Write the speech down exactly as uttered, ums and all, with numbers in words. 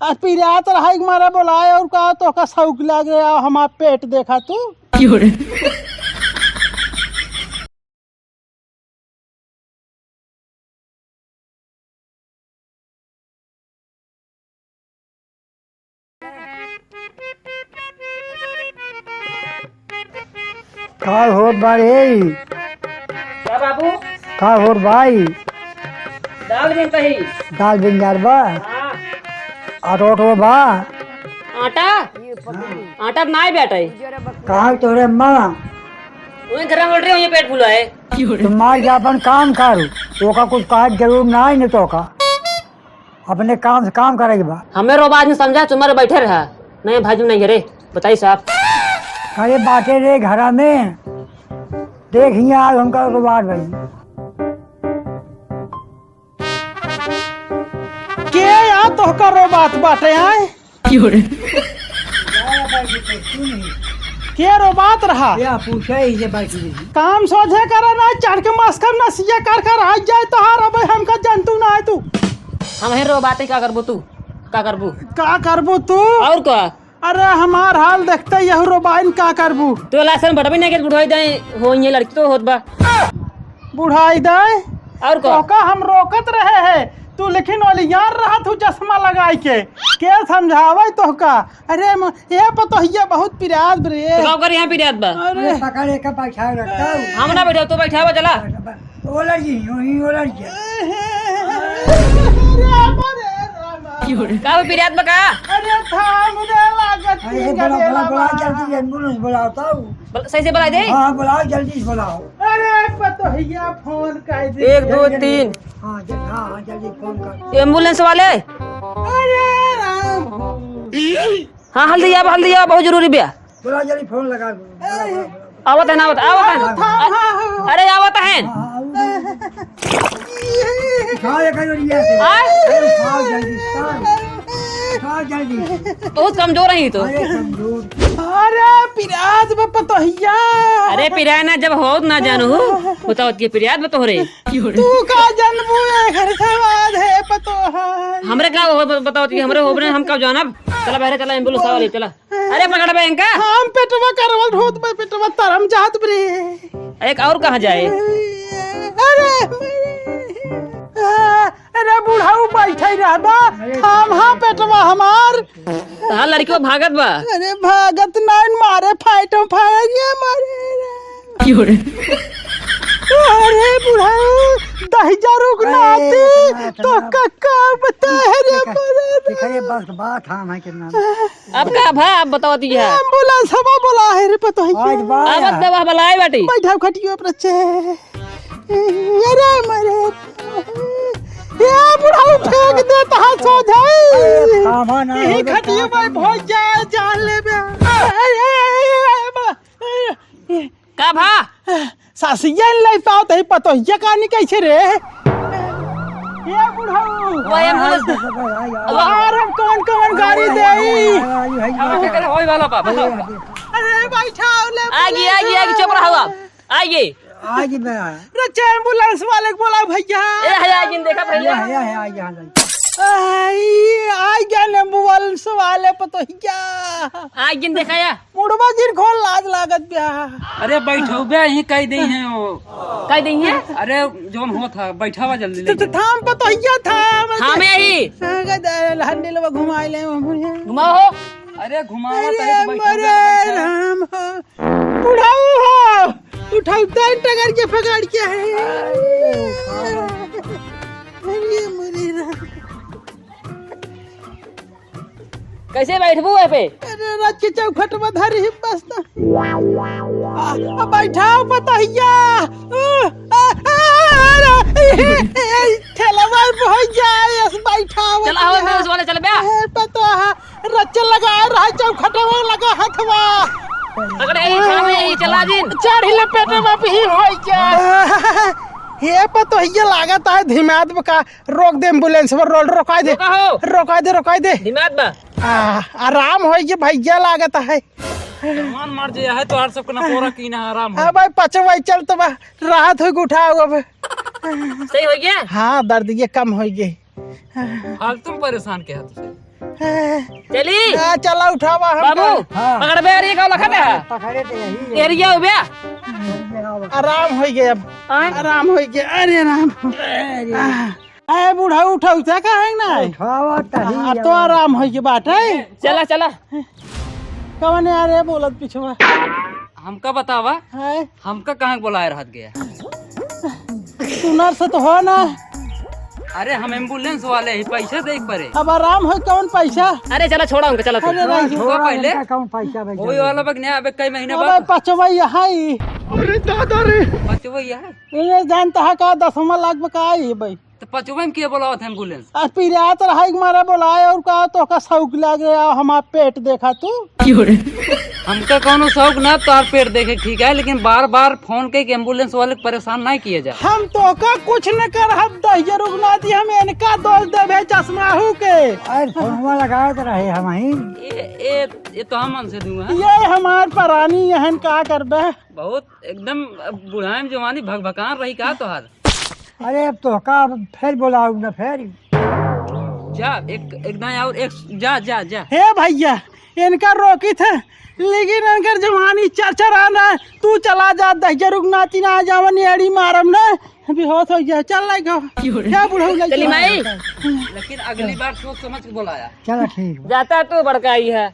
आ, पिरात रहा एक मारा बोलाए और का तोहका शौक लाग रहा, हमार पेट देखा तू। का होत बा रे? का बाबू? का होत भाई? दाल बिनत ही। दाल बिन जात बा? हाँ। आटा ओटो बा? आटा? आटा नाई बेटा है। कहाँ तोरे अम्मा? वही घर में बोल रहे हो, ये पेट फुला है। तो मार के अपन काम कर, ओका कुछ कहे के जरूर ना है, नहीं तो का अपने काम से काम करे के बा। हमें रोबा आदमी समझा, तुम्हारे बैठे रहा। नहीं भाई, तुम नहीं घरे, बताई साहब। अरे बाटे रे घरा में, देख हियाँ आज हमका रोबात भाई। के या तोहका रोबात बाटे आए? के रोबात रहा? या पूछे ही जे बाकी नहीं। काम सोझे करे ना, चढ़ के मस्खम नसिया कर कर आ जाए तोहार, अब हमका जंतु ना है तू। हम ही रोबात ही, का करबू तू? का करबू? का करबू तू? और का? अरे हमार हाल देखते यहू रोबाइन का करबू? तो लासन बटबे नहीं के बुढ़ाई दाई हो, ये लड़की तो होत बा। बुढ़ाई दाई? और का? तोका हम रोकत रहे हैं, तू लेकिन ओलियार रहा तू चश्मा लगाई के। के समझावे तोहका? अरे म-, ए पतोहिया बहुत पिरात बा रे। तो का करी यहाँ पिरात बा? अरे। अरे पकड़ के बैठा रखता हूँ। हम ना बैठा, तू बैठा बा, चला। ओलर जी, यूं ही ओलर जी। अरे बाप रे रामा। का हो, पिरात बा का? अरे थाम रे, लागत अरे की बोला, बोला, गदेला बोला, बा। जल्दी एम्बुलेंस बुलाओ तो। बोल, सही से बुला दे। हाँ, बुलाओ, जल्दी से बुलाओ। अरे पतोहिया फोन कर दे। एक, दो, तीन। हाँ, जल-, हाँ, हाँ, जल्दी फोन कर। एम्बुलेंस वाले। अरे राम। हाँ, हल्दी आवा, हल्दी आवा, बहुत जरूरी बा। बोला जल्दी फोन लगा दो। बोला, बोला, बोला। आवत है ना, आवत, आवत है। हाँ, हाँ, हाँ। अरे, आवत है। हाँ, हाँ, उठा, उठा, उठा, ये कहीं और ये से। आय? अरे, उठाओ जल्दी, उठाओ। उठाओ जल्दी। बहुत कमजोर है ये तो। अरे, कमजोर। अरे, पिरात बा पतोहिया। अरे, पिराय ना, जब होत ना जानू, बताओ, ये पिरात बा तोहरे। तू का जनबू, ए घर सवाद है पतोहा। हमरे का हो, बताओ, ये हमरे होबरे, हम का जानब? चला बहरे, चला, एम्बुलेंस वाले, चला। अरे पकड़ बे इनका। हम पेटवा करवल होत बे, पेटवा तरम जात बे रे। एक और कहाँ जाए? अरे, अरे बुढ़ऊ बैठे रहबा, हम हाँ पेटवा हमार। तहार लड़कियों भागत बा। अरे भागत नाइन मारे फाइटो फायर ये मारे रे। क्यों रे? अरे बुढ़ऊ, दहिजा रुक अरे, नाती, इतना, तो इतना। का, का बता है रे ठीक है, मरे रे। ठीक है, ये बस बात हम है कितना। अब का भा, अब बताओ दिया। एम्बुलेंस हवा बोला है रे पतोहिया। आज बा अब यार। दवा बलाई बाटी। बैठाओ खटियो पर अच्छे। अरे मरे। ये बुढ़ऊ फेंक दे तहाँ सो जाए। अरे, खामा ना यही हो, खटियो खामा में ना। भोज जाए, जान ले बे। अरे, अरे, अरे, अरे, अरे। का भा? सासिया लाई पाओ तही पतोहिया कानी कैसे रे? ये बुढ़ऊ। वो एम्बुलेंस। हाँ, हाँ, हाँ, हाँ। यार हम कौन कौन गाड़ी दे? हाँ, हाँ, हाँ, हाँ। अब के करे होई वाला बा, बताओ। अरे बैठाओ ले आगे, आगे, आगे, चुप रहो आप। आगे। आज मैं आया। रचे एम्बुलेंस वाले को बोला भैया। ए, है, आगे देखा पहले। या, या, या, या, या। आई, आई गया एम्बुलेंस वाले पतोहिया। आगे देखा या। मुड़वा जिन खोल लाज लागत ब्या। अरे बैठो बे, यहीं कह दे हैं वो। कह दे हैं? अरे जोन हो था, बैठावा जल्दी तो, तो लेके। थाम पतोहिया थाम। थामे ही। लहंडी लोग घुमाई ले। घुमाओ। अरे घुमावा अरे तले तो बैठो बे, मरे बैठो। राम हो। बुढ़ाऊ हो। उठाऊ तन टगर के पकड़ के है। अरे मरे राम। कैसे बैठबू ए पे? अरे, राज के चौखट में धरी ही बस ना। आ, आ, बैठाओ पतोहिया। आ, आ, आ, अरे, ए, ए, ठेलवा पे हो जाए, यस बैठाओ चला हो, पतोहिया। मैं उस वाले चल बे। ए, पतोहा, रच लगा रहा चौखट में लगा हथवा। अगर यही खाने यही चला जिन। चढ़ी लपेटे में भी हो जाए। हे पतोहिया लागत है धिमाद का। रोक दे एम्बुलेंस पर, रोड रोकाई दे। रोका हो। रोकाई दे, रोकाई दे। दिमाग बा। आ, आराम होई के भैया लागत है। जवान मर जे है तो हर सबके ना पूरा कीना आराम हो। हाँ भाई, पचवाई चल तो बा, राहत होई के उठाओ अब। सही हो गया? हाँ, दर्द ये कम होई गई। फालतू में परेशान के है तुझे। चली। हाँ, चला उठावा हम बाबू, का। हाँ। पकड़ बे, अरे का लखा दे। पकड़े तो यही है। एरिया हो बे। आराम होइ गया अब। हाँ? आराम होइ गया। अरे राम। अरे। आह, ए बुढ़ऊ उठाऊ से काहे ना? उठावा तही अब तो आराम होइ गया बाटे। चला, चला। कवन यार है बोलत पिछवा? हमका बतावा, है? हमका कहाँ के बोलाए रहत गया? तू नर्स तो हो ना? अरे हम एम्बुलेंस वाले ही, पैसा दे परे। अब आराम हो कौन पैसा? अरे चला छोड़ा उनका, चला तू। अरे नहीं। छोड़ा पहले। इनका कौन पैसा भाई? वही वाला बग नया, अबे कई महीने अबे बाद। पचवा यहाँ ही। अरे दादा रे। पचवा यहाँ है। ये जानता है का दसवाँ लाख में का आई है भाई? तो पचवा में के बोलावत है एम्बुलेंस? आ, पिरात रहा एक मारा बोलाए और का तो का शौक लाग गया, हमार पेट देखा तू। हमका कौनो शौक ना तोहार पेट देखे, ठीक है, लेकिन बार बार फोन के एम्बुलेंस वाले के परेशान नहीं किया जा। हम तो का कुछ न कर, हम दहिजर उगना दी, हम इनका दोष देबे चश्माहू के। अरे फोनवा लगावत रहे हम ही। ये, ये, ये तो हम मन से दूंगा। ये हमार परानी यहन का करबे? बहुत एकदम अब बुढ़ाई में जवानी भकभकान रही का तोहार? अरे अब तो का, अब फेर बोलाऊ ना फेर। जा, एक, एक दाएं और एक, जा, जा, जा। हे भैया, इनका रोकी थे, लेकिन इनकर जवानी चरचरा ना। तू चला जा, दहिजर उगना दी ना, जावन एड़ी मारम ना, बेहोश हो गया। चल लाई गो। क्या बुढ़ऊ लाई चली गो? माई। लेकिन अगली बार सोच समझ के बोलाया। चला ठीक बा। जाता तू बड़काई है।